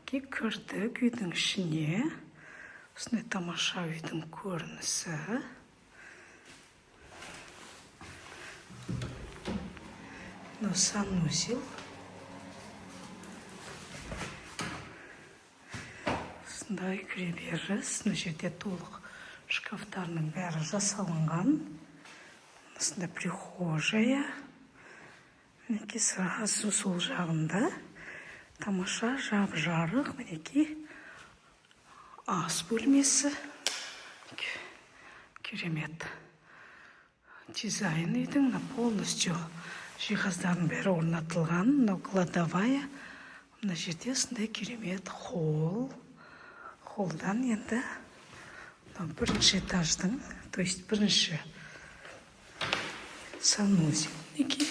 Кірдік үйдің ішіне. Осындай тамаша үйдің көрінісі. Мынау санузел. Осындай кіреберіс. Мына жерде толық шкафтарының бәрі жасалынған. Осындай прихожая. Мінекей, сразу сол жағында тамаша жап жарық, мінекей, ас бөлмесі. Керемет дизайн үйдің, мына полностью жиһаздардың бәрі орнатылған. Мынау кладовая. Мына жерде осындай керемет холл. Холлдан енді мынау бірінші этаждың, то есть бірінші санузел. Мінекей,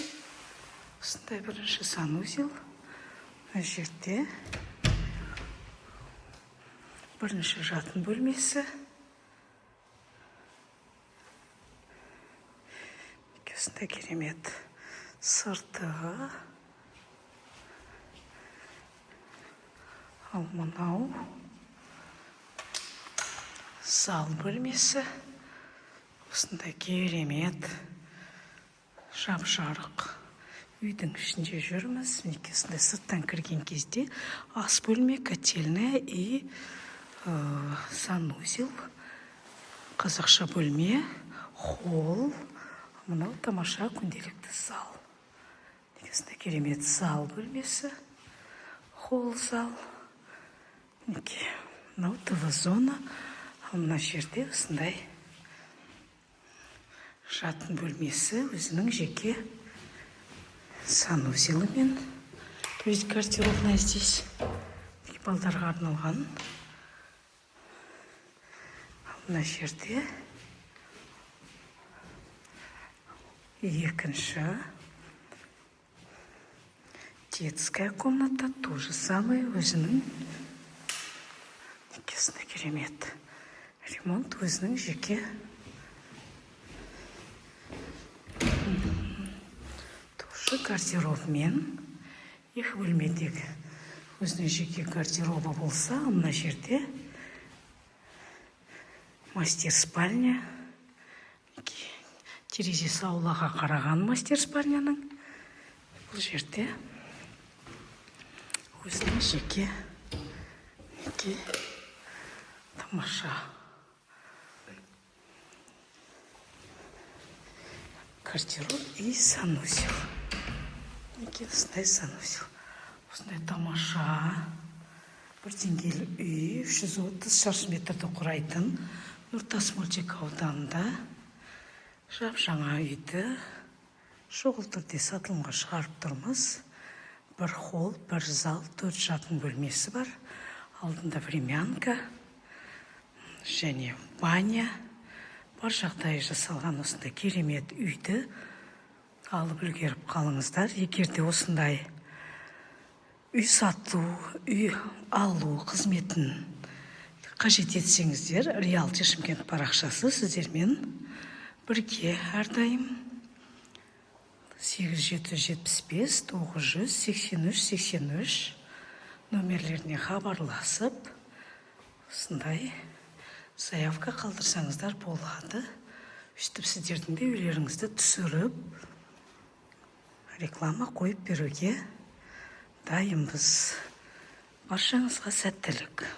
осындай бірінші санузел. Мына жерде бірінші жатын бөлмесі. Осындай керемет сырты. Ал мынау зал бөлмесі. Осындай керемет жап жарық үйдің ішінде жүрміз. Мінекей, осындай сырттан кірген кезде ас бөлме, котельная и санузел, қазақша бөлме, холл. Мынау тамаша күнделікті зал. Осындай керемет зал бөлмесі, холл, зал. Мінекей, мынау ТВ зона. Ал мына жерде осындай жатын бөлмесі өзінің жеке санузелімен, то есть гардеробная здесь балдарға арналған. Ал мына жерде екінші детская комната, то же самое, өзінің осындай керемет ремонт, өзінің жеке тоже гардеробмен. Екі бөлмедегі өзінің жеке гардеробы болса, мына жерде мастер спальня. Терезесі аулаға қараған мастер спальняның. Бұл жерде өзінің жеке, мінекей, тамаша гардероб и санузел. Мінекей, осындай санузел. Осындай тамаша бір деңгейлі үй, 330 шаршы метрді құрайтын, Нұртас мөлтек ауданында жап жаңа үйді шұғыл түрде сатылымға шығарып тұрмыз. Бір холл, бір зал, төрт жатын бөлмесі бар. Алдында времянка және баня бар, жағдайы жасалған. Осындай керемет үйді алып үлгеріп қалыңыздар. Егер де осындай үй сату, үй алу қызметін қажет етсеңіздер, Реалти Шымкент парақшасы сіздермен бірге әрдайым. 8775 983 83 номерлеріне хабарласып, осындай заявка қалдырсаңыздар болады. Өйтіп сіздердің де үйлеріңізді түсіріп, реклама қойып беруге дайынбыз. Баршаңызға сәттілік!